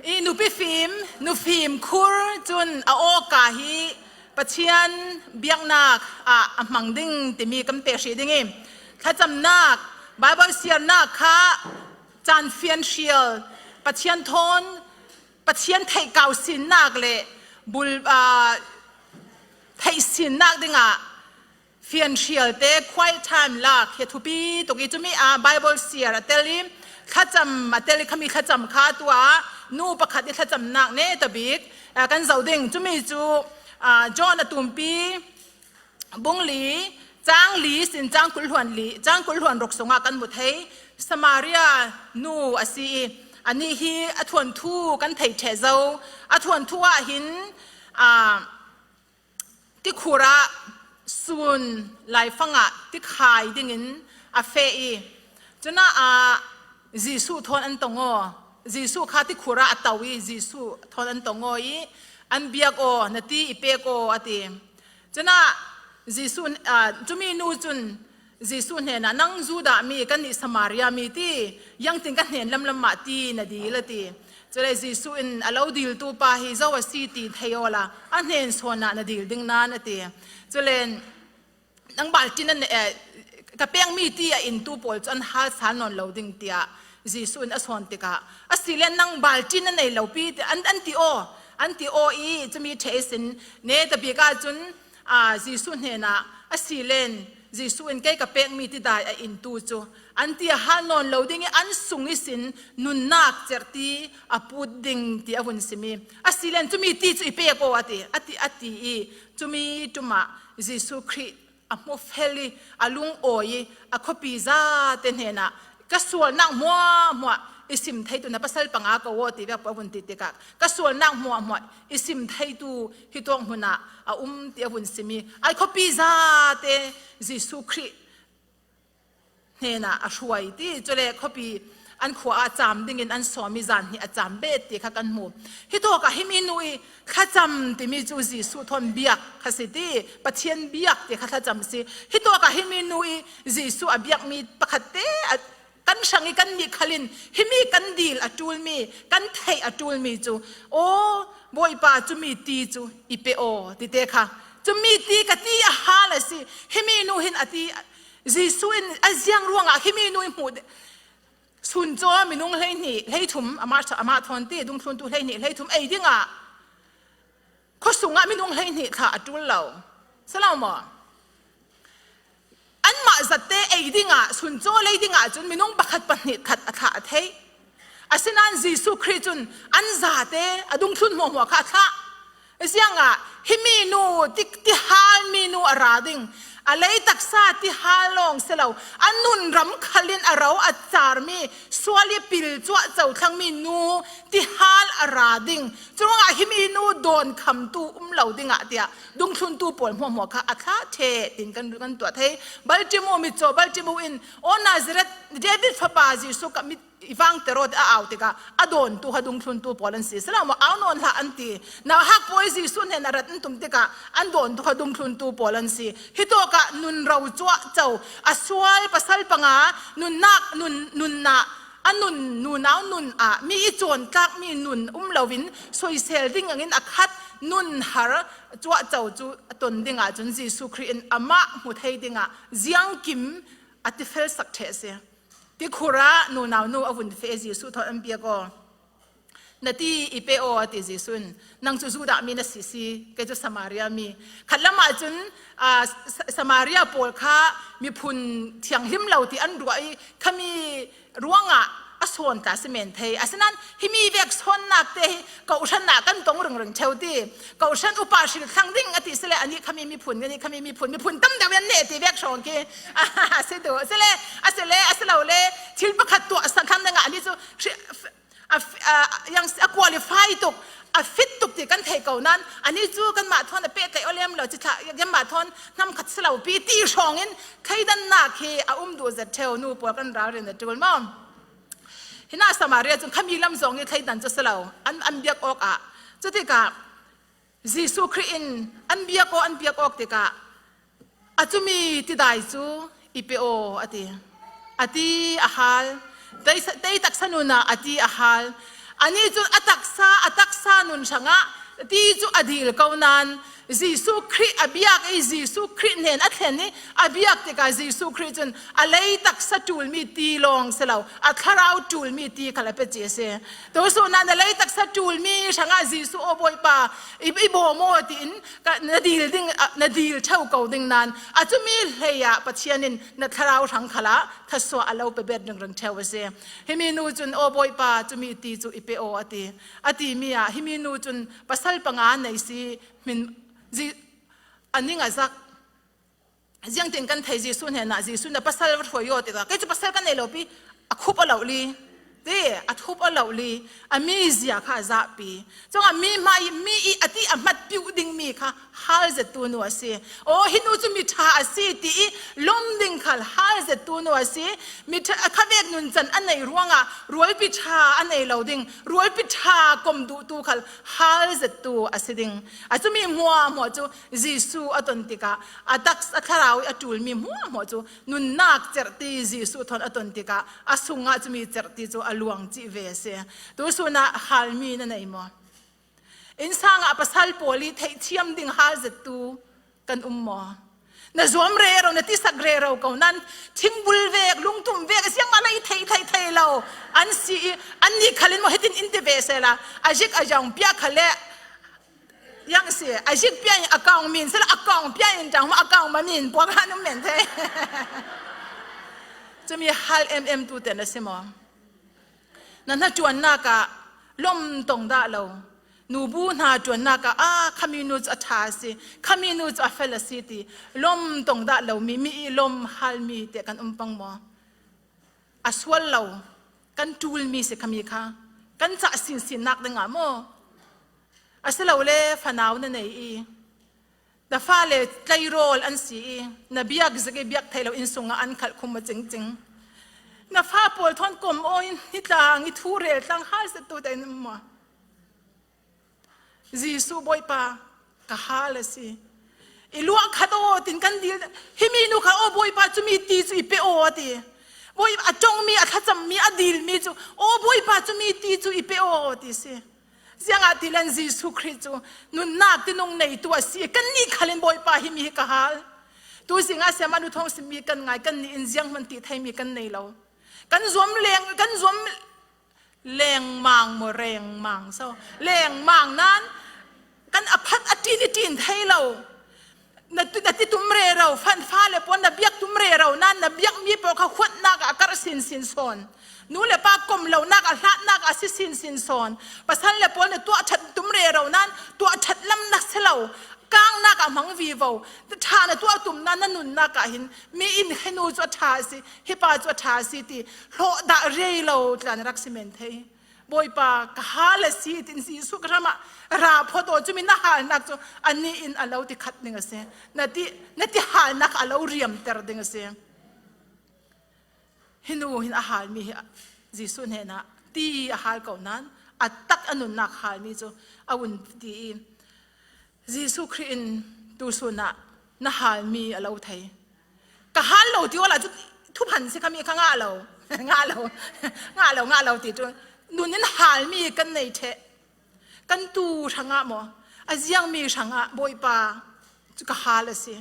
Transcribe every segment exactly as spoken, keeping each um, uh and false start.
I nupi fim, nufim khur cun a awka hi Pathian biaknak ah a hmang ding timi kan peh hrih ding i, thlacamnak, Baibal siarnak kha caan fianhrial, Pathian thawn, Pathian theihkau sinnak le bul, aa, theih sinnak dingah fianhrialte, quiet time lak hi a thupi tuk i, cumi ah Baibal siar a tel i, thlacam a tel i, khami thlacam kha tu ah nu pakhat i thlacamnak netabik, aa, kan zoh ding. Cumi cu, aa, John a tumpi bung li, cang li sin cang kul hluan li, cang kul hluan ruk sungah kan hmu thei. Samaria nu a si i, anih hi a thuanthu kan thei ṭheh zo. A thuanthu ah hin, aa, tikhur ah sun laifang ah tikhai dingin a feh i, cunah, aa, Jesuh thawn an tong aw. Jesuh kha tikhur ah a to i, Jesuh thawn an tong aw i, an biak aw, na ti i pek aw, a ti. Cunah Jesuh, aa, cumi nu cun Jesuh hnenah, "Nang Judah mi, kannih Samaria mi ti, ziangtin ka hnen lamlam mah ti na dil?" a ti. Cule Jesuh in, "A lo diltu pa hi zo a si ti thei awla a hnen sawn ah na dil ding nan," a ti. Cule, "Nang balṭin a ne-, eh, ka pekmi ti a intu pawl cu an hal sal nawn lo ding," tiah Jesuh in a sawn tikah, "Asile nang balṭin a nei lo pi," ti an, an ti aw, an ti aw i, cumi ṭheh ihsin netabik ah cun, aa, Jesuh hnenah, "Asile Jesuh in kei ka pekmi tidai a intu cu an ti a hal nawn lo ding i, an sung ihsin nunnak cerhti a put ding," ti a vun sim i, "Asile cumi ti cu i pek aw," a ti, a ti, a ti i, cumi ṭum ah Jesuh Khrih a hmu fel i, a lungawi i, a khuapi zate hnenah, "Ka sualnak hmuahhmuah i sim theitu na pasal panga ko aw," ti vek a vun ti tikah, "Ka sualnak hmuahhmuah i sim theitu hi tuak hmun ah a um," ti a vun sim i, a khuapi zate Jesuh Khrih hnenah a hruai ti. Cule khuapi an khua ah cam dingin an sawm i zan hnih a cam bet ti kha kan hmu. Hitawk ah himi nu i thlacam timi cu Jesuh thawn biak kha si ti, Pathian biak ti kha thlacam si. Hitawk ah himi nu i Jesuh a biakmi pakhat te a, kan hrang i kannih khal in himi kan dil a ṭulmi, kan theih a ṭulmi cu, "Aw, Bawipa, cumi ti cu i pe aw," ti te kha, "Cumi ti ka ti a hal a si. Himi nu hin a ti, Jesuh in a ziang ruangah himi nu i hmuh de-, sun caw minung hleihnih, hleithum, amah, amah thawn ti, dungthluntu hleihnih, hleithum ei dingah khuasung ah minung hleihnih thla a ṭul lo. Si lo maw? Anmah zatte ei dingah, sun caw lei dingah cun minung pakhat pahnih khat a thlah a theih. Asinain Jesuh Khrih cun an zate, a dungthlun hmuahhmuah kha a thlah. Ziangah himi nu, ti, tihal mi nu a ra ding, a lei taksa tihal lawng si lo, a nun ram khal in a ro a carmi, sual i pil cuah cothlang mi nu tihal a ra ding. Curuangah himi nu dawnkhamtu um lo dingah tiah dungthluntu pawl hmuahhmuah kha a thlah ṭheh, tin kan, kan tuah thei. Baltimu mitcaw, Baltimu in, "Aw Nazareth, David fapa Jesuh, ka mit i vangter aw," tiah a au tikah a dawntu kha dungthluntu pawl an si. Si lo maw, "Au nawn hlah," an ti. Nauhak pawl Jesuh hnen a rat an tum tikah an dawntu kha dungthluntu pawl an si. Hitawkah nun ro cuah co, a sual pasal panga nunnak, nun, nunnak, a nun, nunau nun ah mi i cawntlakmi nun um loin soisel ding angin a khat nun har cuah co cu a ton dingah cun Jesuh Khrih in amah hmu thei dingah ziangkim a tifelsak ṭheh a si. Tikhur ah nunau nu a vun feh, Jesuh thawn an biak aw. "Na ti i pe aw," a ti Jesuh in. "Nang cu Judah mi na si si, kei cu Samaria mi." Khat lam ah cun, aa, Sa-, Samaria pawl kha miphun thianghlim lo ti an ruah i, khami ruangah a sawn tla si men thei. Asinain himi vek sawnnak te hi kohhran ah kan tong ringring ṭheu ti. Kohhran upa hril thlang ding a ti si le, anih khami miphun, anih khami miphun, miphun tam deuh an neh ti vek hrawng khi a si tu. A si le, a si le, a si lo le, thil pakhat tuah san thlang dingah anih cu hri-, a, a, yang a qualify tuk, a fit tuk ti kan thei ko nan, anih cu kanmah thawn a pehtlaih aw lem lo, ci thlah, kanmah thawn hnam khat si lo pi ti hrawng in thleidannak hi a um duh zet ṭheu, nu pawl kan ralrin a ṭul maw? Hinah Samaria cun khami lam zong i thleidan cu si lo, an, an biak awk ah. Cutikah Jesuh Khrih in an biak aw, an biak awk tikah, "A cumi tidai cu i pe aw," a ti. A ti a hal. Tei, tei taksa nun ah a ti a hal. Anih cun a taksa, a taksa nun hrangah ti cu a dil ko nain Jesuh Khrih a biak i Jesuh Khrih hnen a thlen i a biak tikah Jesuh Khrih cun a lei taksa ṭulmi ti lawng si lo, a thlarau ṭulmi ti khal a pia ci a si. Tusun ah na lei taksa ṭulmi hrangah Jesuh aw Bawipa, i, i bawm aw tiin ka, na dil ding, a, na dil ṭheu ko ding nain a cumi hlei ah Pathian in na thlarau hrang khalah thluasuah a lo pe bet ringring ṭheu a si. Himi nu cun aw Bawipa, cumi ti cu i pe aw a ti. A timi ah himi nu cun pasal panga nei si, hmin, zi-, a ning a zak. Ziangtin kan thei Jesuh hnenah Jesuh na pasal va hruai aw tikah kei cu pasal ka nei lo pi, a khup a lo li. Ti, a thup a lo li, a mizia kha a zahpi. Cungah mi hmai, mi i a ti a hmat piu dingmi kha hal zettu nu a si. Aw, hi nu cu mi ṭha a si ti i lawm ding khal hal zettu nu a si. Mi ṭha, a khavek nuncan a nei ruangah rualpi ṭha a nei lo ding, rualpi ṭha kom duhtu khal hal zettu a si ding. A cumi hmuahhmuah cu Jesuh a ton tikah a taksa, a thlarau i a ṭulmi hmuahhmuah cu nunnak cerhti Jesuh thawn a ton tikah a sungah cumi cerhti cu a luang cih ve a si. Tusun ah halmi na nei maw? Innsang ah pasal pawl i theihthiam ding hal zettu kan um maw? Na zuam rero, na tisak rero ko nain thingbul vek, lungtum vek, a siangmah lei thei, thei, thei lo an si i, annih khal in maw hitin in ti ve sehla, a zik a zong piah khal le, yang si, a zik piah in a kong min sehla, a kong piah in tang maw, a kong ma min puak han um men thei. Cumi hal em em tu te na si maw? Na hnaṭuannak ah lawm tong dah lo. Nubu hnaṭuannak ah, a, khami nu cu a ṭha a si, khami nu cu a fel a si ti lawm tong dah lomi, mi i lawm halmi te kan um pang maw? A sual lo, kan ṭulmi si khami kha, kan cah sinsinnak dingah maw? Asilole fanau na nei i, na fale tleirawl an si i, na biak zik i biak thei lo inn sungah an khalh khum a cingcing. Na fa pawl thawn kom aw in hi tlang, i thu rel tlang hal zettu te in um maw? Jesuh Bawipa, ka hal a si. I luah khat aw tin kan dil, himi nu kha aw Bawipa cumi ti cu i pe aw a ti. Bawi a ṭongmi, a thlacammi, a dilmi cu aw Bawipa cumi ti cu i pe aw a ti si. Ziangahtile Jesuh Khrih cu nunnak tinung neitu a si. Kannih khal in Bawipa himi hi ka hal. Tuzing ah siamah nu thawng simmi kan ngai, kannih in zianghman ti theimi kan nei lo. Kan zuam leng, kan zuam lengmang maw, rengmang so. Lengmang nain kan a phat a ṭin i ṭin thei lo. Na, na ti tum rero, fan fale pawl na biak tum rero nain na biakmi pawl kha huatnak ah a karh sinsin sawn. Nu le pa kom lonak ah hlatnak ah a si sinsin sawn. Pasal le pawl na tuah ṭhat tum rero nain tuah ṭhat lam na si lo. Kangnak ah hmang vivo. Ṭha na tuah tum nain na nunnak ah hin mi in hi nu cu a ṭha a si, hi pa cu a ṭha a si ti hlawh dah rei lo tla na rak si men thei. Bawipa, ka hal a si, tin Jesuh ka hram ah ra phawt aw, cumi na halnak cu anih in a lo ti khat ding a si. Na ti, na ti halnak a lo riamter ding a si. Hi nu hin a halmi hi Jesuh hnenah ti a hal ko nain a tak a nunnak halmi cu a vun ti i, Jesuh Khrih in tusun ah na halmi a lo thei. Ka hal lo ti awla cu thuphan si khami kha ngah lo. Ngah lo. Ngah lo, ngah lo ti cu nun in halmi kan nei ṭheh. Kan tu hrangah maw, a ziangmi hrangah Bawipa cu ka hal a si.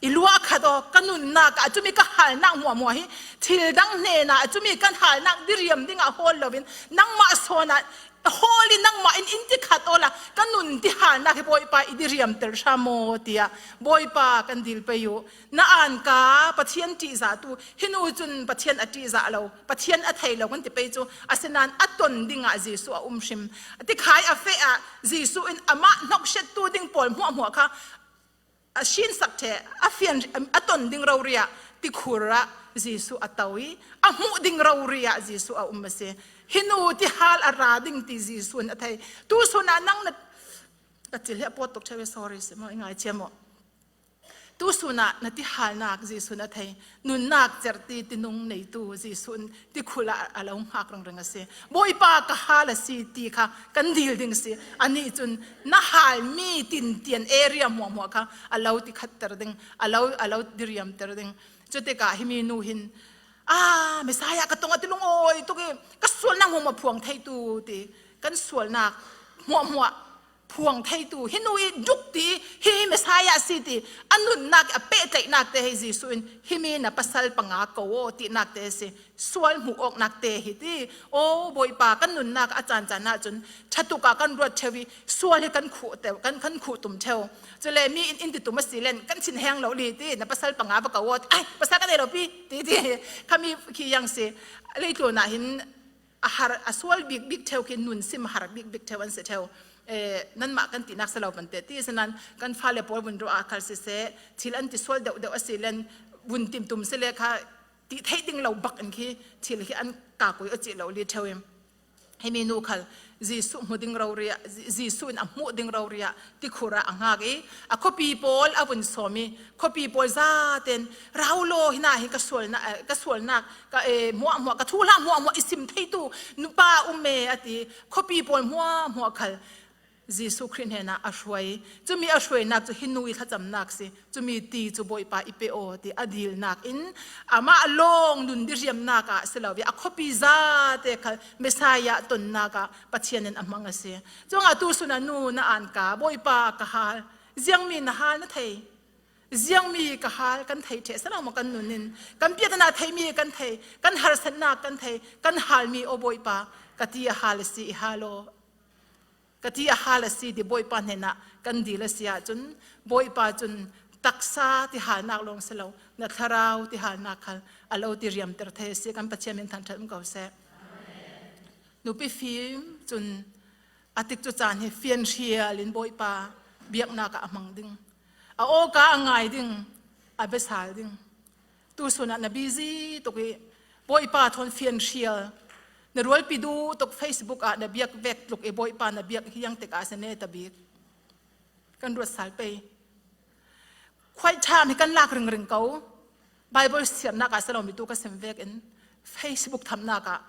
I luah khat aw, ka nunnak ah cumi ka halnak hmuahhmuah hi thil dang hnenah cumi kan halnak diriam dingah hawl loin nangmah sawn ah hawl i nangmah in in ti khat awla ka nun ti halnak hi Bawipa i diriamter hram aw tiah Bawipa kan dil pei uh. Na anka Pathian ṭihzahtu hi nu cun Pathian a ṭihzah lo, Pathian a thei lo kan ti pei cu, asinain a ton dingah Jesuh a um hrim. Tikhai a feh ah Jesuh in amah hnawksettu ding pawl hmuahhmuah kha a sinsak ṭheh, a fian, a ton ding rori ah tikhur ah Jesuh a to i a hmuh ding rori ah Jesuh a um a si. Hi nu ti hal a ra ding ti Jesuh in a thei. Tusun ah nang na, ka cil hi a pawt tuk ṭheu i, sorry si maw, i ngaithiam aw. Tusun ah na ti halnak Jesuh in a thei, nunnak cerhti tinung neitu Jesuh in tikhur ah a lo hngak ringring a si. Bawipa ka hal a si ti kha kan dil ding a si. Anih cun na halmi tintian area hmuahhmuah kha a lo ti khatter ding, a lo, a lo diriamter ding. Cutikah himi nu hin, a, Messiah ka tong a ti lungawi tuk i ka sualnak hmuahhmuah phuang theitu ti Kan sualnak hmuahhmuah phuang theitu, hi nu i duk ti, hi Messiah a si ti a nunnak, a pehtlaihnak te hei Jesuh in, "Himi na pasal panga ko aw," tinak te si. Sual hmuh awknak te hi ti. Aw Bawipa, kan nunnak a caan caan ahcun ṭha tuk ah kan ruat ṭheu i sual hi kan khuh teu, kan, kan khuh tum ṭheu. Cule mi in, in ti tum a si len kan thin heng lo li ti, "Na pasal panga va ko aw," ti, "Ai, pasal ka nei lo pi," ti, ti. Khami khi yang si. Leitlun ah hin a har, a sual bik bik ṭheu khi nun sim har bik bik ṭheu an si ṭheu. Eh, nanmah kan tinak si lo pante ti, sinan kan fale pawl vun ruah a khal siseh, thil an ti sual deuh deuh a si len vun tim tum si le kha ti theih ding lo bak in khi thil khi an kakui a cih lo li ṭheu i. Himi nu khal Jesuh hmu ding rori ah, Je-, Jesuh in a hmuh ding rori ah tikhur ah a ngak i, a khuapi pawl a vun sawm i, khuapi pawl zaten, "Rau law, hinah hi ka sualna-, eh, ka sualnak, ka, eh, hmuahhmuah, ka thuhla hmuahhmuah i sim theitu nupa um e," a ti. Khuapi pawl hmuahhmuah khal Jesuh Khrih hnenah a hruai. Cumi a hruainak cu hi nu i thlacamnak si. Cumi ti cu Bawipa i pe aw ti a dilnak in amah lawng nun diriamnak ah si lo i, a khuapi zate khal Messiah tonnak ah Pathian in a hmang a si. Cuangah tusun a nu na an ka, "Bawipa ka hal, ziangmi na hal na thei? Ziangmi ka hal kan thei ṭheh si lo maw? Kan nun in kan piatana theimi kan thei, kan harsatnak kan thei, kan halmi aw Bawipa, ka ti a hal a si, i hal aw. Ka ti a hal a si," ti Bawipa hnenah kan dil a si ahcun, Bawipa cun taksa tihalnak lawng si lo, na thlarau tihalnak khal a lo ti riamter thei a si. Kan Pathian min thangṭhat um ko seh. Nupi fim cun a tikcu caan hi fianhrial in Bawipa biaknak ah a hmang ding, a awka a ngai ding, a biasal ding. Tusun ah na busy tuk i, Bawipa thawn fianhrial, na rualpi duh tuk, Facebook ah na biak vek tluk i, Bawipa na biak hiang tikah a si neta bik. Kan ruat sal pei. Quiet time hi kan lak ringring ko. Bible siarnak ah si lo mi tu ka sim vek in, Facebook thamnak ah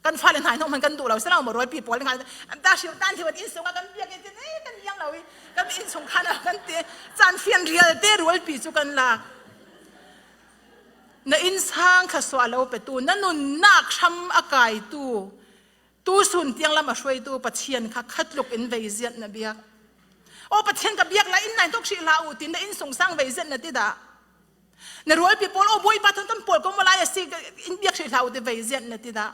kan fale hna hnawh hmanh kan duh lo si lo maw? Rualpi pawl hnga an ta hriu tan hriu an innsung ah kan biak i tin, eh, kan liang lo i, kan innsung khan ah kan ti. Caan fianhrial te rualpi cu kan lak. Na innsang thluasuah a lo petu, na nunnak hram a kaitu, tusun tiang lam a hruaitu Pathian kha khatluk in veiziat na biak. "Aw Pathian, ka biak lai in nai tuk hrih hlah u," tin na innsungsang veiziat na ti dah? Na rualpi pawl, "Aw Bawipa, thawn kan pawl ko maw lai a si, in biak hrih hlah u," ti veiziat na ti dah?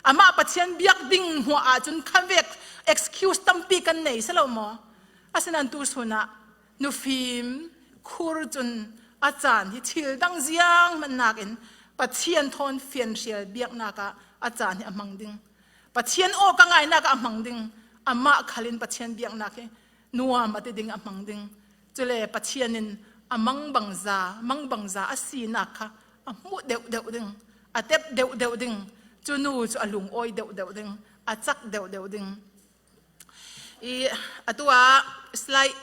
Amah Pathian biak ding hmuah ahcun khavek excuse tampi kan nei si lo maw? Asinain tusun ah nufim Khur cun a caan hi thil dang ziang hmanh nakin Pathian thawn fianhrial biaknak ah a caan hi a hmang ding. Pathian awka ngainak ah a hmang ding. Amah khal in Pathian biaknak hi nuam a ti ding a hmang ding. Cule Pathian in a mangbangza, mangbangza a sinak kha a hmuh deuhdeuh ding, a tep deuhdeuh ding. Cu nu cu a lungawi deuhdeuh ding, a cak deuhdeuh ding. I, atu ah slide.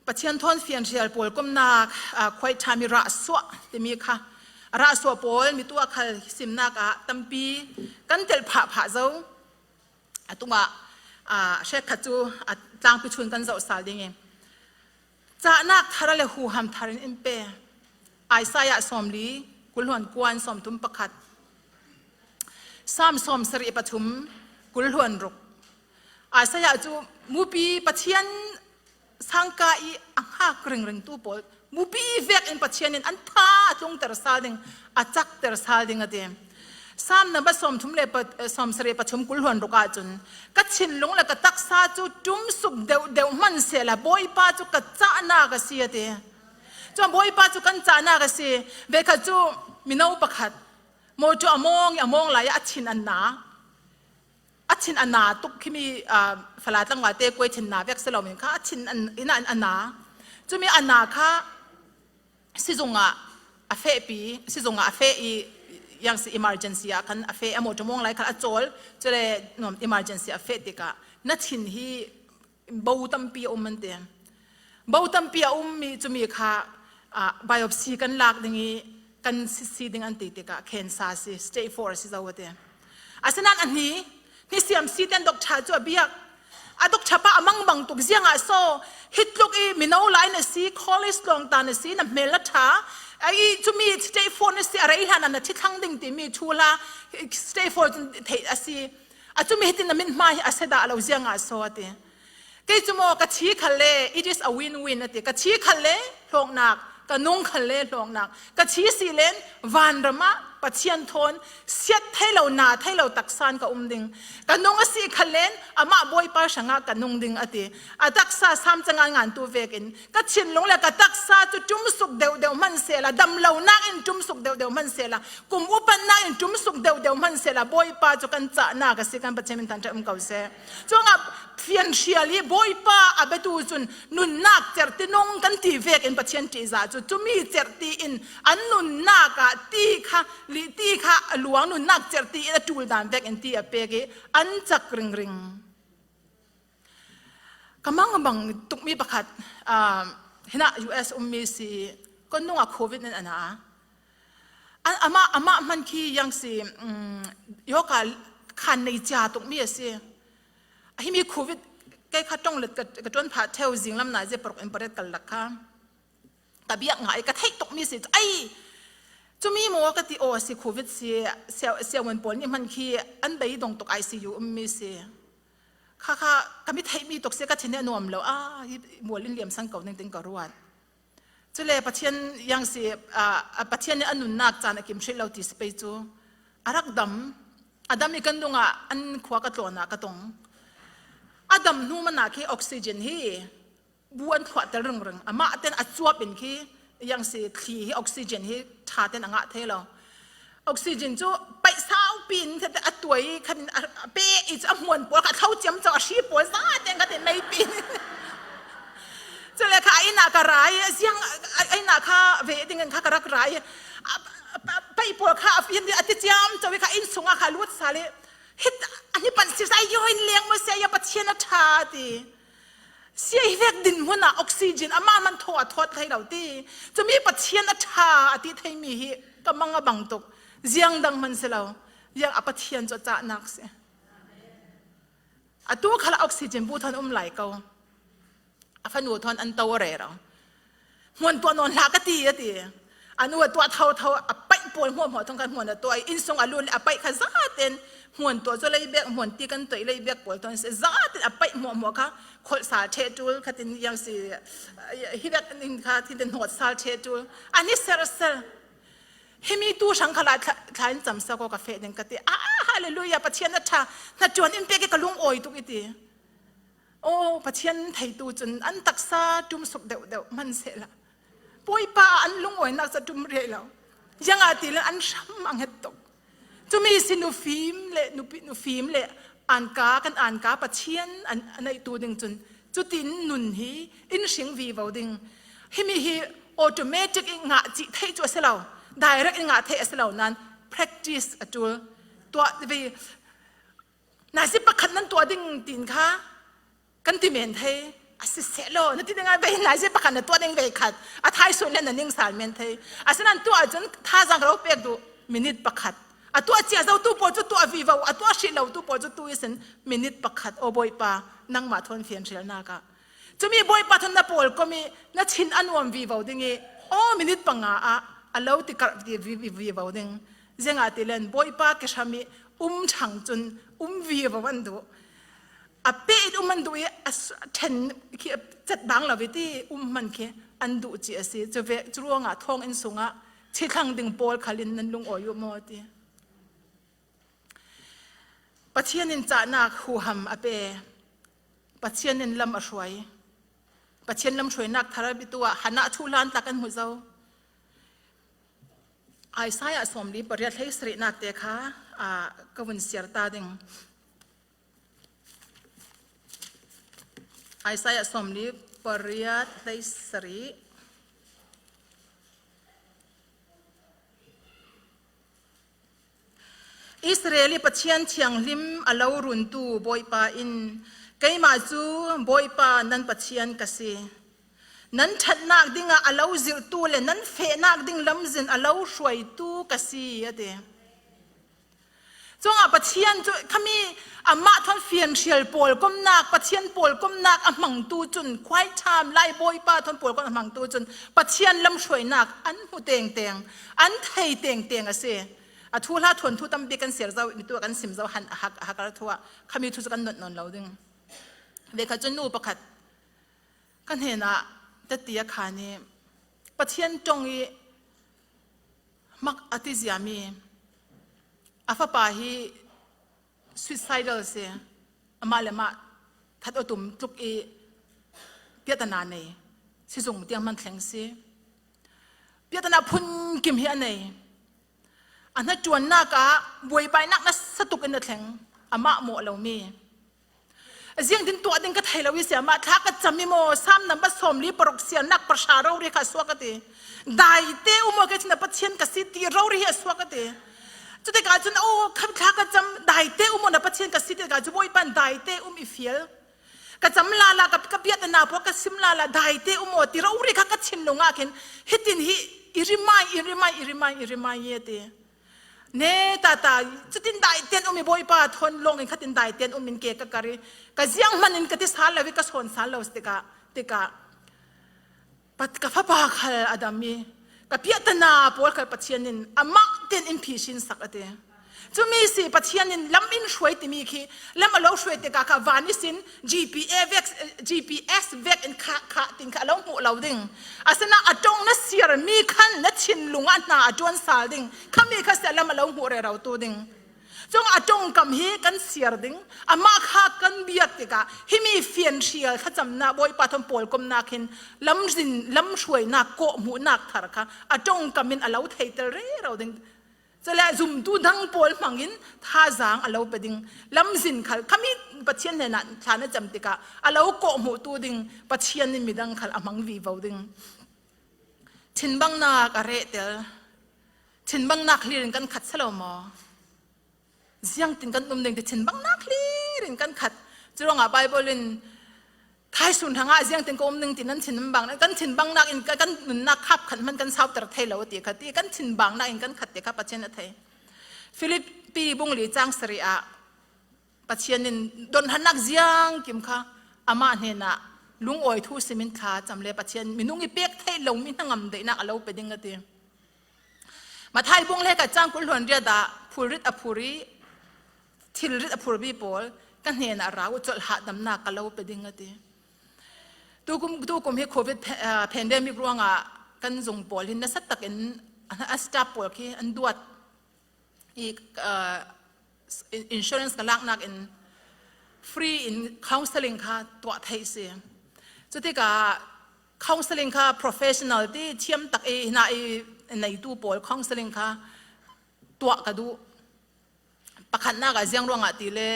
Pathian thawn fianhrial pawl komnak, ah, quiet time i rahsuah timi kha, a rahsuah pawl mi tu a khal simnak ah tampi kan telh phahphah zo. A tungah, ah, hrekkhat cu a tlangpi chun kan zoh sal ding i, cahnak thar le huham thar in in pe. Isaiah sawmli, kul hluan kua in sawmthum pakhat. Salm sawmsarih pathum, kul hluan ruk. Isaiah cu mupi Pathian sangka i a hngak ringringtu pawl, mupi vek in Pathian in an tha a tlungter sal ding, a cakter sal ding a ti. Salm number sawmthum le pa-, eh, sawmsarih pathum, kul hluan ruk ahcun, "Ka thinlung le ka taksa cu ṭumsuk deuhdeuh hmanh sehla Bawipa cu ka cahnak a si," a ti. Cun Bawipa cu kan cahnak a si. Veikhat cu mino pakhat motor a mawng i a mawng lai ah a thin a na. A thin a na tuk, khimi, ah, Falam tlangval te kuai thin na vek si lo men kha a thin a, in a, a na. Cumi a na kha sizung ah a fehpi, sizung ah a feh i, yang si emergency ah khan a feh, a motor mawng lai khan a cawl, cule nuam emergency a feh tikah na thin hi bo tampi a um an ti. Bo tampi a um i cumi kha, ah, biopsy kan lak ding i kan si, si ding an ti tikah cancer si, stage four si zo a ti. Asinain a hni, hni siam si ten doctor cu a biak. A doctor pa a mangbang tuk, ziangah so, hi tluk i mino lai na si, college tlawng ta na si, na hmel na ṭha, A i cumi stay four na si a rei hlan a na thi thlang ding timi thu la stay four cun theih a si. A cumi hitin na min hma hi a si dah lo ziang a so a ti. Kei cu maw ka thi khal le, it is a win-win a ti. Ka thi khal le hlawknak, ka nung khal le hlawknak. Ka thi si len vanram ah Pathian thawn siat thei lo, na thei lo taksa in ka um ding. Ka nung a si khal len amah Bawipa hrangah ka nung ding a ti. A taksa Sam canga ngan tu vekin ka thinlung le ka taksa cu ṭumsuk deuhdeuh hman sehla, damlonak in ṭumsuk deuhdeuh hman sehla, kum upatnak in ṭumsuk deuhdeuh hman sehla, Bawipa cu kan cahnak a si, kan Pathian min thangṭhat um ko seh. Cuangah fianhrial i Bawipa a biatu cun nunnak cerhti nung kan ti vekin Pathian ṭihzah cu cumi cerhti in an nunnak ah ti kha, li, ti kha a luang nunnak cerhti in a ṭul dan vekin ti a pek i an cak ringring. Ka mang a bang tukmi pakhat, ah, hinah U S ummi si, kan nungah covid in a na a. An, amah, amah hman khi yang si, um, yoga khan nei cia tukmi a si. A himi covid kei kha ṭong let ka, ka ṭuan phah theu zinglam nai zia paruk in paret kal lak kha. Ka biak ngai, ka theih tukmi si cu, ai, cumi maw ka ti aw si, covid si, sia, siavuan pawl nih hman khi an bei dong tuk I C U ummi si. Kha kha ka mi theihmi tuk si, ka thin hi a nuam lo, a, hi mual in liamsan ko ning tin ka ruat. Cule Pathian yang si, a, a Pathian nih a nunnak caan a kim hrih lo ti si pei cu. A rak dam, a dam i kan dungah an khua ka tlawn ah ka tong. A dam hnu man ah khi oxygen hi bu an thluahter ringring. Amah ten a cuap in khi yang si thli hi oxygen hi ṭha ten a ngah thei lo. Oxygen cu paih saupi in a tuai khan a, a pe i cu a hmuan pawl kha a thlo ciamco a hri pawl za ten kha tin meipi in. Cule kha a inn ah ka ra i a ziang a, a inn ah kha ve ding in kha ka rak ra i a, a, a, paih pawl kha a fian ding a ti ciamco i kha inn sungah kha a lut sal i hit a ni pan si sa yo in leng maw si a ya Pathian a ṭha ti. Sia hi vek dinhmun ah oxygen amah man thaw a thawt thei lo ti. Cumi Pathian a ṭha a ti theimi hi ka mang a bang tuk. Ziang dang hman si lo. Ziang a Pathian cu a cahnak si. Atu khal ah oxygen bu thawn um lai ko. A fanu thawn an to a rero. Hmuan tuah nawn hlah ka ti, a ti. A nu a tuah thotho, a paih pawl hmuahhmuah thawn khan hmuan a tuah i, inn sung a lut le a paih kha zaten hmuan tuah cu lei bek, hmuan ti kan toih lei bek pawl thawn si zaten a paih hmuahhmuah kha kholh sal ṭheh ṭul kha tin yang si, hi bek in kha ti tin hnawt sal ṭheh ṭul. A ni serser. Himi tu hrang kha la thla, thla in camsak aw ka feh ding ka ti. Ah, hallelujah, Pathian a ṭha, hnaṭuan in pek i ka lung awi tuk i ti. Aw, Pathian theitu cun an taksa ṭumsuk deuhdeuh hman sehla, Bawipa ah an lungawinak cu a ṭum rih lo. Ziangah ti le an hram a hnget tuk. Cumi si nufim le nupi, nufim le anka, kan anka Pathian an, a neihtu ding cun cutin nun hi in hring vivo ding. Himi hi automatic i ngah cih theih cu a si lo, direct i ngah theih a si lo nain practice a ṭul. Tuah ve, nazi pakhat nan tuah ding tin kha kan ti men thei. A si sehlaw, na ti ding ah vei nazi pakhat na tuah ding vei khat a thai suan le na ning sal men thei. Asinain tuah cun thazaang ka lo pek duh, minute pakhat. A tuah cia zo tu pawl cu tuah vivo, a tuah hrih lo tu pawl cu tu ihsin minute pakhat. Aw Bawipa, nangmah thawn fianhrialnak ah cumi Bawipa thawn na pawlkom i na thin a nuam vivo ding i, aw minute panga ah a lo ti karh ti vi, vi, vivo ding. Ziangah ti len Bawipa kihram i um ṭhang cun um vivo an duh. A peh in um an duh i a s-, a ṭhen khi a cat bang lo i ti um hman khi an duh ci a si. Cu ve, cu ruangah thawng inn sungah thi thlang ding pawl khal in nan lungawi uh maw ti. Pathian in cahnak huham a pe. Pathian in lam a hruai. Pathian lam hruainak thar a biatu ah Hannah thu hlan tla kan hmu zo. Isaiah sawmli pariat hleisarihnak te kha, aa, ka vun siar ta ding. Isaiah sawmli pariat hleisarih. Israel i Pathian thianghlim a lo runtu Bawipa in, "Keimah cu Bawipa nan Pathian ka si. Nan ṭhatnak dingah a lo zirhtu le nan fehnak ding lamzin a lo hruaitu ka si," a ti. Cuangah Pathian cu khami amah thawn fianhrial pawlkomnak, Pathian pawlkomnak a hmangtu cun, quiet time, lai Bawipa thawn pawlkomnak a hmangtu cun Pathian lamhruainak an hmu tengteng, an thei tengteng a si. A thuhla thuanthu tampi kan siar zo, mitu kan sim zo han a hak, a hak a thu ah khami thu cu kan notnawn lo ding. Vekhat cun nu pakhat ka hnenah tati a khan i Pathian ṭong i hmak a ti ziami a fapa hi suicidal si, amah le mah that aw tum tluk i piahtana nei, sizung tiang hman thleng si. Piahtana phunkim hi a nei. A hnaṭuannak ah buaibainak nasa tuk in a thleng, amah mawh lomi. Ziangtin tuah ding ka thei lo i si, amah thla ka cam i maw, Sam nambat sawmli paruk siarnak pahra rori kha a suak a ti. Daite um aw, kei cun na Pathian ka si ti rori hi a suak a ti. Cutikah cun, aw, kha thla ka cam, daite um aw, na Pathian ka si tikah cu Bawipa in daite um i fial. Ka cam lala, ka, ka piahtana pawl ka sim lala, daite um aw ti rori kha ka thinlung ah khin hitin hi i rimai, i rimai, i rimai, i rimai i a ti. Ne tata, cutin daiten um i Bawipa thawn lawng in khatin daiten um in ke ka kar i, ka zianghman in ka ti sal lo i ka sawn sal lo tikah, tikah, Pat-, ka fapa khal a dam i, ka piahtana pawl khal Pathian in amah ten in phisin sak a ti. Cumi si Pathian in lam in hruai timi khi, lam a lo hruai tikah kha van ihsin G P A vek, G P S vek in kha, kha tin kha a lo hmuh lo ding. Asinain a ṭong na siar mi khan na thinlung ah hna a ṭuan sal ding. Khami kha si a lam a lo hmuh rero tu ding. Cun a ṭongkam hi kan siar ding, amah kha kan biak tikah, himi fianhrial thlacamnak, Bawipa thawn pawlkomnak hin lamzin, lamhruainak, kawhhmuhnak thar kha a ṭongkam in a lo theiter rero ding. Cule zumtu dang pawl hmangin thazaang a lo pe ding. Lamzin khal, khami Pathian hnenah thla na cam tikah a lo kawhhmuhtu ding, Pathian in midang khal a hmang vivo ding. Thinbannak a rehtel. Thinbannak hlir in kan khat si lo maw? Ziangtin kan um ding ti thinbannak hlir in kan khat. Curuangah Bible in thaisun hrangah ziangtin ka um ding ti nan thinbannak, kan thinbannak in kan, kan nunnak khap khat hman kan sauter thei lo ti kha ti, kan thinbannak in kan khat ti kha Pathian a thei. Filipi bung li cang sarih ah Pathian in donharnak ziangkim kha amah hnenah lungawi thu simin thla cam le Pathian minung i pek theih lomi hnangam daihnak a lo pe ding a ti. Matthai bung le khat cang kul hluan riat ah phulrit a phur i, thilrit a phurmi pawl ka hnenah ra uh, colh hahdamnak ka lo pe ding a ti. Tukum, tukum hi covid pa-, ah, pandemic ruangah kan zung pawl hin nasa takin a, a staff pawl khi an duat i, ah, insurance ka laknak in free in counseling kha tuah theih si. Cutikah counseling kha professional ti thiam tak i hna i neitu pawl counseling kha tuah ka duh. Pakhatnak ah ziang ruangah ti le,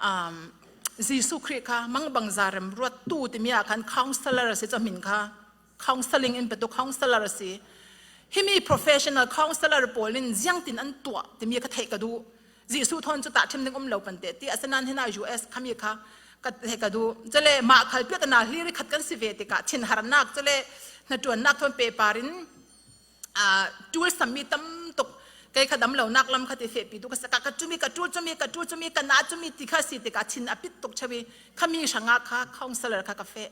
um, Jesuh Khrih kha mangbangza remruattu timi ah khan counselor a si cu a hmin kha counseling in petu counselor a si. Himi professional counselor pawl in ziangtin an tuah timi kha theih ka duh. Jesuh thawn cu tahṭhim ding um lo pante ti, asinain hinah U S khami kha ka theih ka duh. Cule mah khal piahtana hlir i khat kan si ve tikah thinharnak, cule hnaṭuannak thawn pehpar in, aa, ṭul sammi tam tuk, kei kha damlonak lam kha ti fehpitu ka si, ka, ka cumi, ka ṭul cumi, ka ṭul cumi, ka na cumi ti kha si tikah thin a pit tuk cheu i, khami hrangah kha counselor kha ka feh.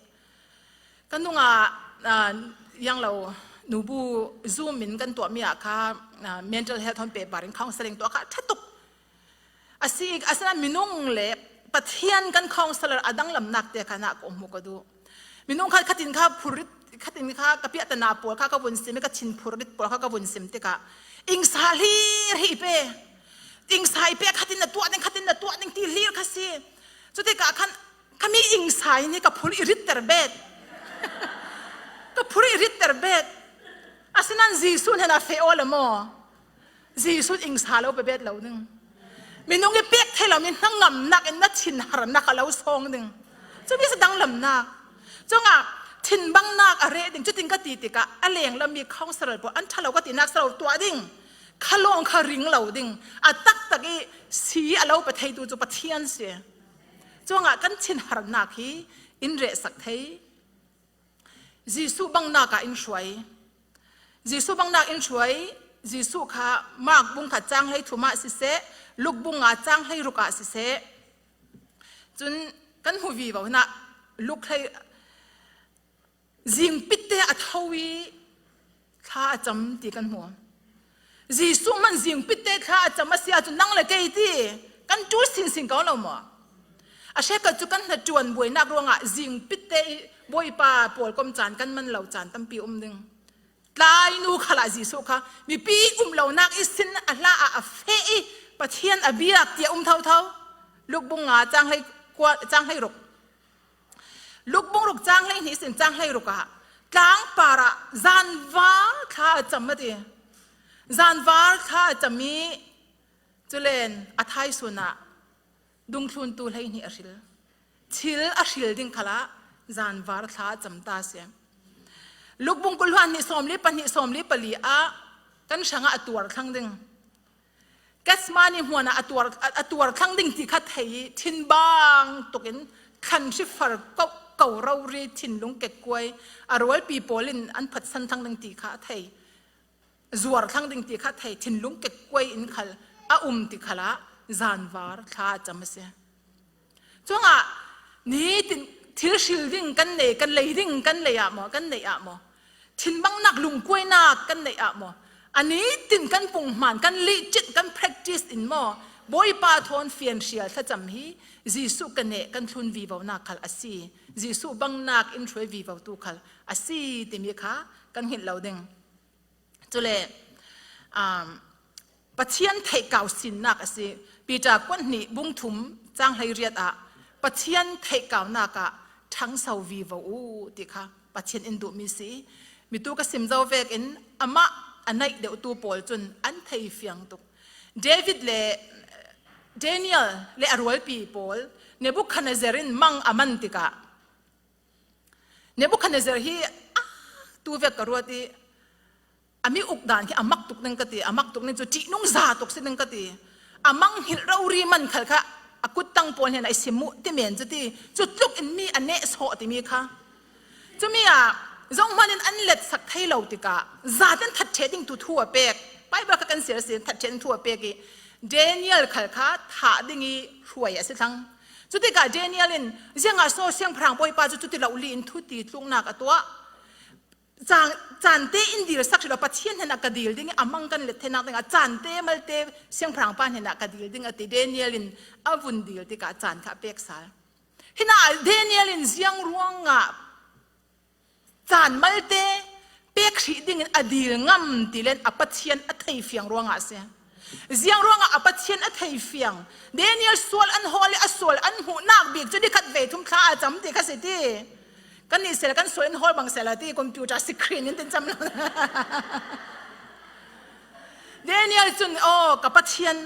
Ka nungah, aa, yang lo, nubu Zoom in kan tuahmi ah kha, aa, mental health hon pehpar in counseling tuah kha ṭha tuk. A si, asinain minung le Pathian kan counselor a danglamnak te kha nak ka um hmu ka duh. Minung khat khatin kha phurrit, khatin kha ka piahtana pawl kha ka vun sim i, ka thin phurrit pawl kha ka vun sim tikah, ingsa hlir hi i pe. Ingsa i pe, khatin na tuah ding, khatin na tuah ding ti hlir kha si. Cutikah khan, khami ingsa in hi ka phur i ritter bet. Ka phur i ritter bet. Asinain Jesuh hnenah feh aw la maw? Jesuh in ingsa lo pe bet lo ding. Minung i pek thei lo mi hnangamnak in na thinharnak a lo sawng ding. Cumi si danglamnak. Cuangah thinbannak a reh ding. Cutin ka ti tikah a lenglam mi counselor pawl an ṭha lo ka tinak si lo tuah ding. Kha lawng kha ring lo ding. A taktak i si a lo pe theitu cu Pathian si. Cuangah kan thinharnak hi in rehsak thei. Jesuh bangnak ah in hruai. Jesuh bangnak in hruai, Jesuh kha Mark bung khat chang hlei thum ah siseh, Luk bung nga chang hlei ruk ah siseh. Cun kan hmu vivo hinah Luk hlei, zingpitte a tho i thla a cam ti kan hmu. Jesuh man zingpitte thla a cam a si ahcun nang le kei ti kan ṭul sinsin ko lo maw? A hrekkhat cu kan hnaṭuan buainak ruangah zingpitte i Bawipa pawlkom caan kan man lo caan tampi um ding. Tlainu khalah Jesuh kha mipi um lonak i sin a hla ah a feh i Pathian a biak tiah um thotho. Luk bung nga cang hlei kua-, cang hlei ruk. Luk bung ruk cang hlei hnih sin cang hlei ruk ah tlangpar ah zanvar thla a cam a ti. Zanvar thla a cam i culen a thaisun ah dungthluntu hlei hnih a hril. Thil a hril ding khalah zanvar thla a cam ta a si. Luk bung kul hluan hnih sawmli pahnih sawmli pali ah kan hrangah a tuar thlang ding. Gethsemane hmuan ah a tuar, a, a tuar thlang ding ti kha thei i thinbang tukin thlan hrifar ko, ko rori thinlung kekkuai a rualpi pawl in an phatsan thlang ding ti kha a thei. Zuar thlang ding ti kha thei, thinlung kekkuai in khal a um ti khalah zanvar thla a cam a si. Cuangah nitin thil hril ding kan nei, kan lei ding kan lei ah maw, kan neih ah maw? Thinbangnak lungkuainak kan neih ah maw? A nitin kan punghman, kan lihcit, kan practice in maw? Bawipa thawn fianhrial thlacam hi Jesuh ka neh kan thlun vivonak khal a si. Jesuh bangnak in hruai vivotu khal a si timi kha kan hngilh lo ding. Cule, um, Pathian theihkau sinnak a si. Peter kuan hnih bung thum cang hlei riat ah Pathian theihkaunak ah ṭhangso vivo u ti kha Pathian in duhmi si. Mitu ka sim zo vekin amah a naih deuhtu pawl cun an thei fiang tuk. David le Daniel le a rualpi pawl Nebuchadnezzar in mang a man tikah Nebuchadnezzar hi, ah, tu vek ka ruat i, a mi uk dan khi a mak tuk ding ka ti, a mak tuk ding cu ṭihnung za tuk si ding ka ti. A mang hngilh rori man khal kha a kuttang pawl hnenah i sim uh ti men cu ti, cu tluk in mi a neh sawh timi kha. Cumi ah zohman in an letsak thei lo tikah zaten that ṭheh ding tu thu a pek. Bible kha kan siar si, that ṭheh ding thu a pek i Daniel khal kha thah ding i hruai a si thlang. Cutikah Daniel in, "Ziangah so siangpahrang bawipa cu cuti lo li in thuti tluknak a tuah? Caan, caan te in dil sak hrih lo, Pathian hnenah ka dil ding i a mang kan let theinak dingah caan te malte siangpahrang pa hnenah ka dil ding," a ti. Daniel in a vun dil tikah caan kha a pek sal. Hinah Daniel in ziang ruangah caan malte pek hrih dingin a dil ngam ti len a Pathian a thei fiang ruangah a si. Ziang ruangah a Pathian a thei fiang? Daniel sual an hawl i a sual an hmuhnak bik cu ni khat ve thum thla a cam ti kha si ti. Kan nih sel kan sual in hawl bang sel a ti, computer screen in tin cam lo. Daniel cun, "Aw, ka Pathian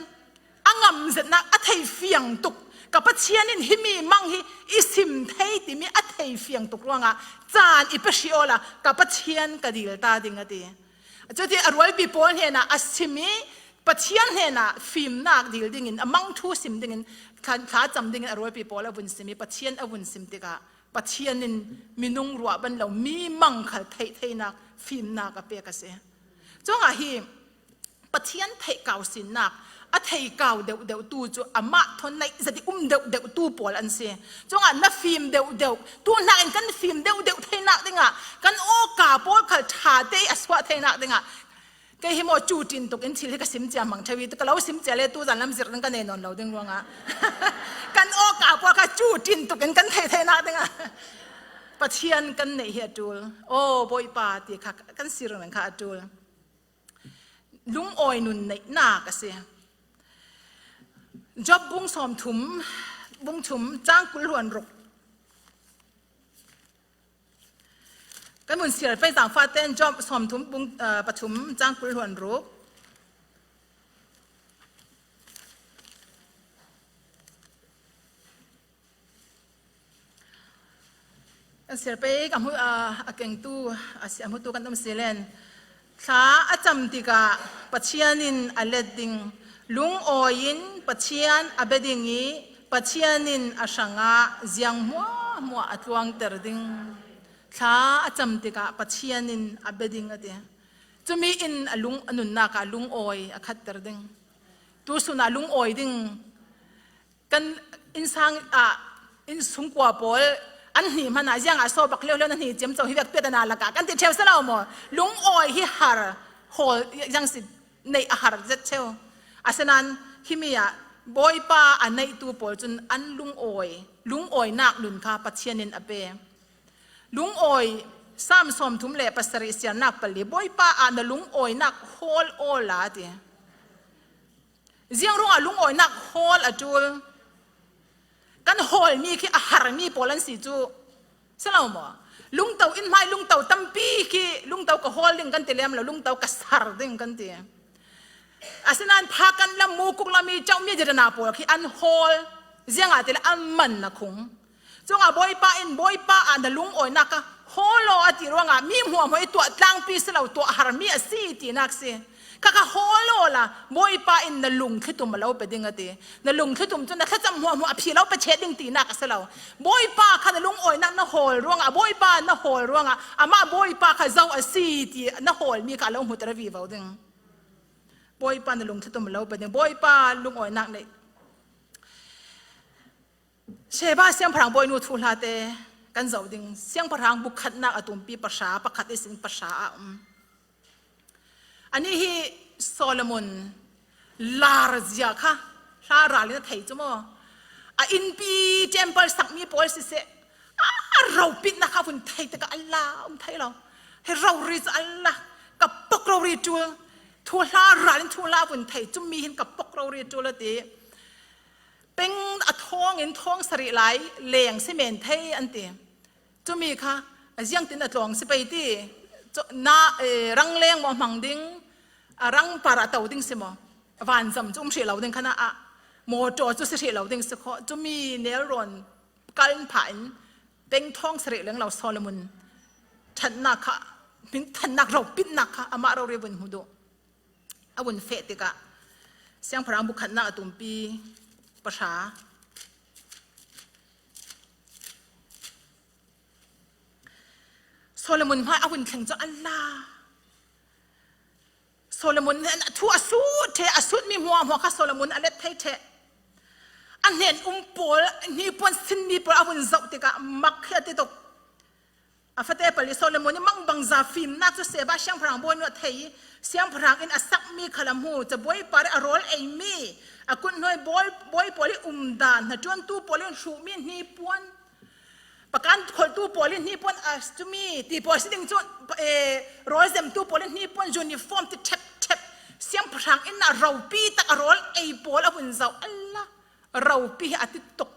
a ngamzetnak a thei fiang tuk, ka Pathian in himi mang hi i sim thei timi a thei fiang tuk ruangah caan i pe hrih awla ka Pathian ka dil ta ding," a ti. Cuti a rualpi pawl hnenah a sim i Pathian hnenah fimnak dil dingin, a mang thu sim dingin, thla, thla cam dingin a rualpi pawl a vun sim i Pathian a vun sim tikah Pathian in minung ruah ban lo mi mang khal theih theinak, fimnak a pek a si. Cuangah hi Pathian theihkau sinnak, a theikau deuhdeuhtu cu amah thawn naih zat i um deuhdeuhtu pawl an si. Cuangah na fim deuhdeuh, tu hnakin kan fim deuhdeuh theinak dingah, kan awka pawl khal ṭha te i a suah theinak dingah, kei hi maw cu ṭin tukin thil hi ka sim cia hmang ṭheu i, ka lo sim cia le tuzan lam zirh ding ka nei nawn lo ding ruangah kan awka pawl kha cu ṭin tukin kan theih theinak dingah Pathian kan neih hi a ṭul. Aw, Bawipa ti kha kan si ringring kha a ṭul. Lungawi nun neihnak a si. Job bung sawmthum, bung thum, cang kul hluan ruk. Kan vun siar pei zaangfahte in Job sawmthum bung, ah, pathum cang kul hluan ruk. Kan siar pei ka hmu, ah, a kengtu, a si, a hmutu kan um si len. Thla a cam tikah Pathian in a let ding, lungawi in Pathian a bia ding i Pathian in a hrangah ziang hmuahhmuah a tluangter ding. Thla a cam tikah Pathian in a bia ding a ti. Tumi in a lung, a nunnak ah lungawi a khatter ding. Tusun ah lungawi ding kan innsang ah, innsungkua pawl an hnih hmanh ah ziang ah sawbak lio lio na hnih ciamco hi vek piat a na lakah kan ti ṭheu si lo maw? Lungawi hi har hawl ziang si neih a har zet ṭheu. Asinain himi ah Bawipa a neihtu pawl cun an lungawi, lungawinak nun kha Pathian in a pe. Lungawi, Salm sawmthum le pasarih, siarnak pali, Bawipa ah na lungawinak hawl awla a ti. Ziang ruangah lungawinak hawl a ṭul? Kan hawlmi khi a harmi pawl an si cu si lo maw? Lungto, inn hmai lungto tampi khi lungto ka hawl ding kan ti lem lo, lungto ka sar ding kan ti. Asinain pha kan lam, mukuk lam i cauhmi zirana pawl khi an hawl. Ziangahtile an man na khung. Cungah Bawipa in, Bawipa ah na lungawinak kha hawl aw a ti ruangah mi hmuahhmuah i tuah tlangpi si lo, tuah harmi a si tinak si. Kha kha hawl awla Bawipa in na lungthlitum a lo pe ding a ti. Na lungthlitum cu na thlacam hmuahhmuah a phi lo pe cheh ding tinak a si lo. Bawipa kha na lungawinak na hawl ruangah, Bawipa na hawl ruangah, amah Bawipa kha zo a si ti na hawlmi kha a lo hmuter vivo ding. Bawipa na lungthlitum a lo pe ding. Bawipa lungawinak neih. Sheba siangpahrang bawinu thuhlate kan zoh ding. Siangpahrang bu khatnak a tumpi pahra, pakhat ihsin pahra a um. Anih hi Solomon larzia kha hla ral in a thei cu maw? A innpi temple sakmi pawl siseh, a ropitnak kha a vun thei tikah a la um thei lo. Hi rori cu a la, ka pok rori ṭul. Thuhla ral in thuhla a vun thei. Cumi hin ka pok rori ṭul a ti. Peng a thawng in thawng sarih lai leng si men thei an ti. Cumi kha a ziangtin a tlawng si pei ti. Cu-, na, eh, rangleng maw hmang ding, a rang par a to ding si maw? Vanzam cu um hrih lo ding khan ah, mawṭaw cu si hrih lo ding si khawh. Cumi nelrawn kal in phah in peng thawng sarih leng lo Solomon ṭhatnak kha, hming ṭhatnak ropitnak kha amah rori vun hmu duh. A vun feh tikah siangpahrang bu khatnak a tumpi pahra. Solomon hmai a vun thleng cu a la. Solomon nih a thu a sut ṭheh, a sutmi hmuahhmuah kha Solomon a let thei ṭheh. A hnen um pawl, hnipuan sinmi pawl a vun zoh tikah mak khi a ti tuk. A fate pali Solomon ih mangbangza fimnak cu Sheba siangpahrang bawinu a thei i, siangpahrang in a sakmi khal a hmu. Cabuai par ih a rawl eimi, a kuthnuai bawi, bawi pawl ih umdan, hnaṭuantu pawl in hruhmi hnipuan, pakan kholhtu pawl in hnipuan a tumi ti pawl si ding cu, eh, rawl zemtu pawl in hnipuan uniform ti ṭhepṭhep, siangpahrang in a ropi tak a rawl ei pawl a vun zoh. A la, ropi hi a ti tuk.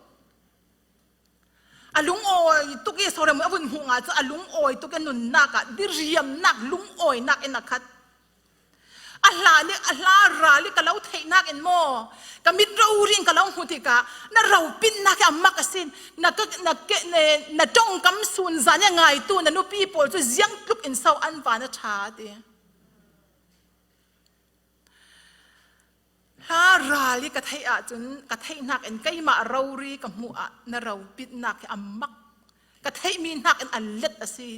A lungawi tuk i Solomon a vun hmuh ngah cu a lungawi tuk i nunnak ah diriamnak, lungawinak in a khat. A hla nih, a hla ral ih ka lo theihnak in maw, ka mit rori in ka lo hmu tikah na ropitnak hi a mak a si. Na, ka, na, ke, na, na ṭongkam sun zan ih a ngaitu na nupi pawl cu ziang tluk in so an van a ṭha ti. Hla ral ih ka theih ahcun, ka theihnak in keimah rori ka hmuh ah na ropitnak hi a mak. Ka theihmi hnak in a let a si.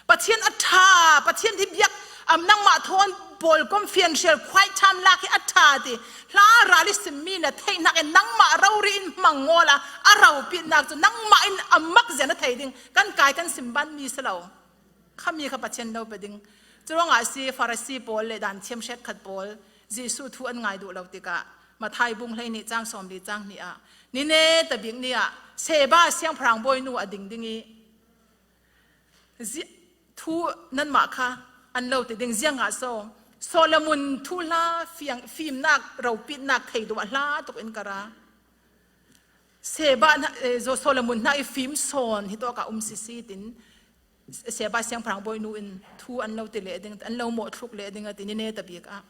Pathian a ṭha, Pathian hi biak, am, nangmah thawn pawl kom fianhrial khuaithan lak hi a ṭha ti. Hla ral ih simmi na theihnak in nangmah rori in hmang awla a ropitnak cu nangmah in a mak zia na thei ding. Kan kai kan sim banmi si lo. Khami kha Pathian lo pe ding. Curuangah a si Farasi pawl le Daan thiam hrekkhat pawl Jesuh thu an ngai duh lo tikah Matthai bung hleihnih cang sawmli cang hnih ah, ni neta bik ni ah Sheba siangpahrang bawinu a ding ding i, zi-, thu nanmah kha an lo ti ding. Ziangah so Solomon thuhla fiang, fimnak, ropitnak thei duh a hla tuk in ka ra. Sheba hna, eh, Zo-, Solomon hna i fim sawn hi tawkah um sisi tin, Sheba siangpahrang bawinu in thu an lo ti leh ding, an lo mawhthluk leh ding a ti, ni neta bik ah.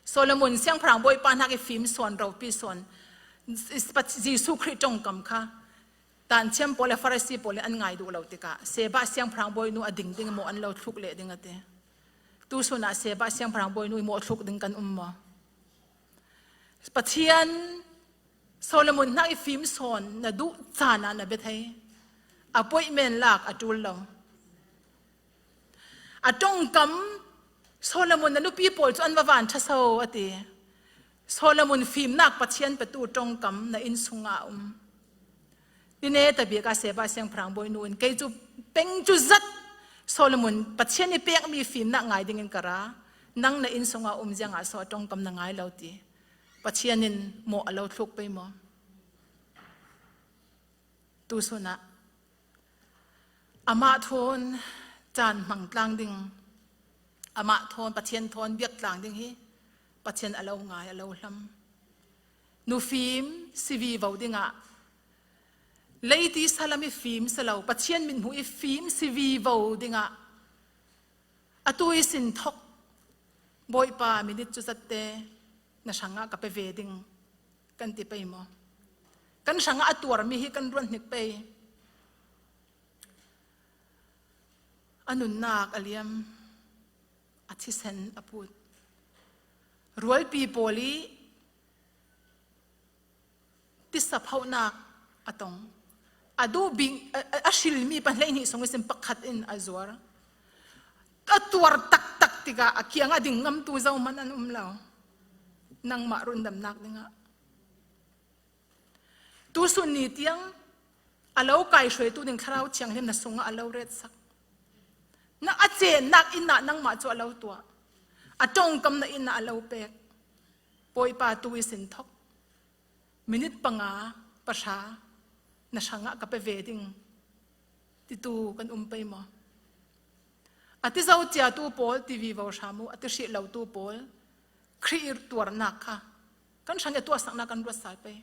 Solomon siangpahrang bawipa hnak i fim sawn, ropi sawn, Jesuh Khrih ṭongkam kha Daan thiam pawl le Farasi pawl in an ngai duh lo tikah Sheba siangpahrang bawinu a ding ding maw an lo thluk leh ding a ti. Tusun ah Sheba siangpahrang bawinu i mawhthluk ding kan um maw? Pathian Solomon hnak i fim sawn na duh caan ah na bia thei. Appointment lak a ṭul lo. A ṭongkam, Solomon, na nupi pawl chu an va van ṭha so, a ti. Solomon, fimnak Pathian petu ṭongkam na inn sungah a um. Ni ne ta bik a Seba siangpahrang bawi nu in, kei cu peng cu zat Solomon, Pathian i pekmi fimnak ngai dingin ka ra. Nang na inn sungah a um ziangah so a ṭongkam na ngai lo, ti. Pathian in mawh a lo thluk pei maw? Tu sunah amah thawn caan hmang tlang ding, amah thawn, Pathian thawn biak tlang ding hi Pathian a lo ngai, a lo hlam. Nufim si vivo dingah, leitisa lam i fim si lo, Pathian mithmuh i fim si vivo dingah, atu i sin thok, Bawipa, minit cu zatte na hrangah ka pe ve ding, kan ti pei maw? Kan hrangah a tuarmi hi kan ruat hnik pei. A nunnak a liam, a thisen a put. Rualpi pawl i tisa phauhnak a tong. A duh bik, a, a, a hrilmi pahleihnih sung ihsin pakhat in a zuar. A tuar taktak tikah a kiangah ding ngamtu zohman an um lo. Nangmah rundamnak dingah. Tusun ni tiang a lo kaihruaitu ding Thlarau Thianghlim na sungah a lo retsak. Na a ceennak inn ah nangmah cu a lo tuah. A ṭongkam na inn ah a lo pek. Bawipa, tu i sin thok, minit panga, pahra na hrangah ka pe ve ding, titu kan um pei maw? A ti zo ciatu pawl, ti vivo hram uh, a ti hrih lotu pawl, Khrih i tuarnak kha kan hrang i tuahsaknak kan ruat sal pei.